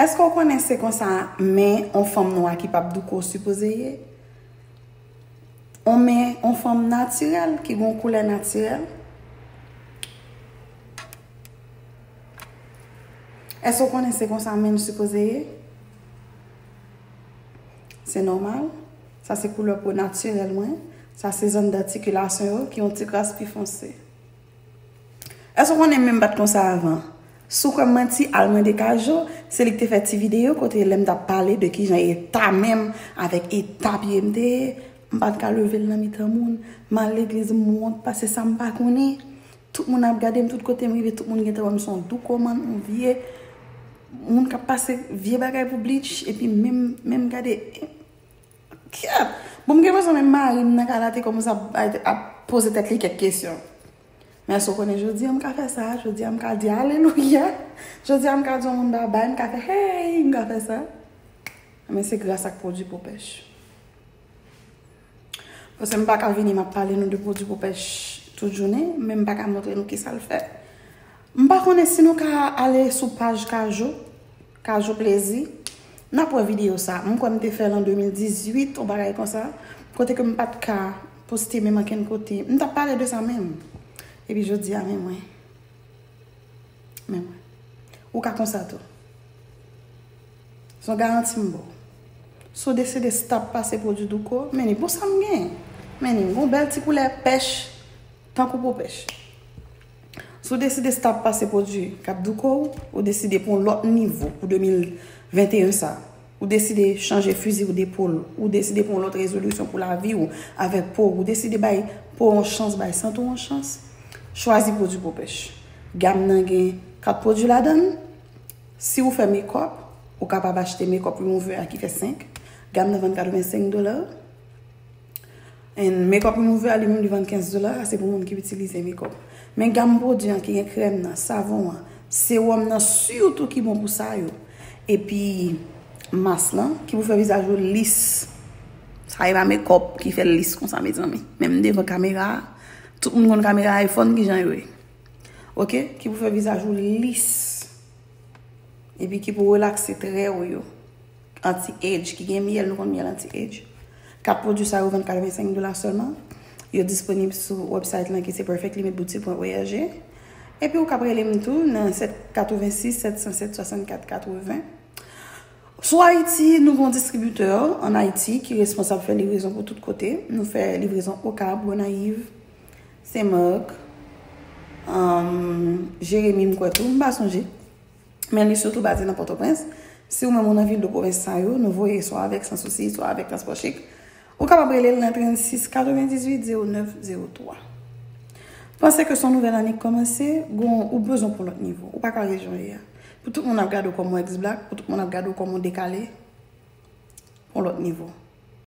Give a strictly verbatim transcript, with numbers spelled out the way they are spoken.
Èske w konnen se konsa men yon fanm nwa ki p ap douko sipoze ye? Yon men yon fanm natirèl, ki gen yon koulè natirèl? Èske w konnen se konsa men l sipoze ye? Se nòmal. Sa se koulè po natirèl mwen. Sa se zòn datikilasyon yo ki yon ti kras pi fonse. Èske w konnen men m pa t konsa avan? Si w kwè m manti, al mande Kajo, se li ki te fè ti videyo kote lè m t ap pale de kijan eta men m avèk eta pye m te ye. M pa t ka leve l nan mitan moun. M al legliz, m wont, paske sa m pa konnen. Tout moun ap gade m, tout kote m rive, tout moun gentan wè m se yon douko, man, yon vye moun k ap pase vye bagay pou bleach, epi menm, menm gade, kyèt! Bon, m gen bezwen menm mari m nan kay la te kòmanse ap, ap poze tèt li kèk kesyon. Men èske w konnen jodi a m ka fè sa? Jodi a m ka di alelouya. Jodi a m ka di yon moun babay, m ka fè hey, m ka fè sa. Men se gras ak pwodui Po Pèch. Paske m pa ka vini, m ap pale nou de pwodui Po Pèch tout jounen, men m pa ka montre nou kisa l fè. M pa konnen si nou ka ale sou paj Kajo, Kajo Plezi. N ap wè videyo sa. M kwè m te fè l an de mil dizuit, yon bagay konsa. Kote ke m pa t ka poste menm ankenn kote. M t ap pale de sa menm. Epi jodi a, men mwen. Men mwen. Ou ka konsa tou. Se yon garanti m ba w. Si w deside stop pase pwodui douko, men ni bon sa m gen. Men ni yon bèl ti koulè pèch, tankou Po Pèch. Si w deside stop pase pwodui k ap douko w, ou deside pran yon lòt nivo pou de mil venteyen sa. Ou deside chanje fizi w depol, ou deside pran yon lòt rezolisyon pou lavi w avèk po w, ou deside bay po w yon chans, bay sante w yon chans, chwazi pwodui Po Pèch. Gam nan gen kat pwodui ladan l. Si w fè makeup, ou kapab achte makeup remover a ki fè senk. Gam nan vann katrevensenk dola. And makeup remover a li menm li vann kenz dola, sa se pou moun ki itilize makeup. Men gam pwodui an ki gen krèm nan, savon an, sewòm nan sitou ki bon pou sa yo. Epi mas lan ki pou fè vizaj ou lis. Sa e pa makeup ki fè l lis konsa, mezanmi. Menm devan kamera a, tout moun konn kamera iPhone kijan yo ye. Oke? Ki pou fè vizaj ou lis. Epi ki pou relakse trè w yo. Anti-age, ki gen myèl, nou konn myèl anti-age. Kat pwodui sa yo vann katrevensenk dola sèlman. Yo disponib sou website lan ki se perfect limit boutique point org. Epi ou kap rele m tou nan sèt katrevensis sèt san sèt swasannkat katreven. Sou Ayiti, nou gen yon distribitè an Ayiti ki responsab fè livrezon pou tout kote. Nou fè livrezon Okap, Gonayiv, Senmak, um, Jeremi, m kwè tou, m pa sonje. Men li sitou baze nan Pòtoprens. Si ou menm ou nan vil de pwovens sa yo, nou voye swa avèk Sans Souci, swa avèk Transpò Chik. Ou kapab rele l nan trannsis katrevendizuit zewo nèf zewo twa. Panse ke se yon nouvèl ane k kòmanse, gon, ou bezwen pran lòt nivo. Ou pa ka rejwen w ye a. Pou tout moun ap gade w kòm yon ex-black, pou tout moun ap gade w kòm yon dekale, pran lòt nivo.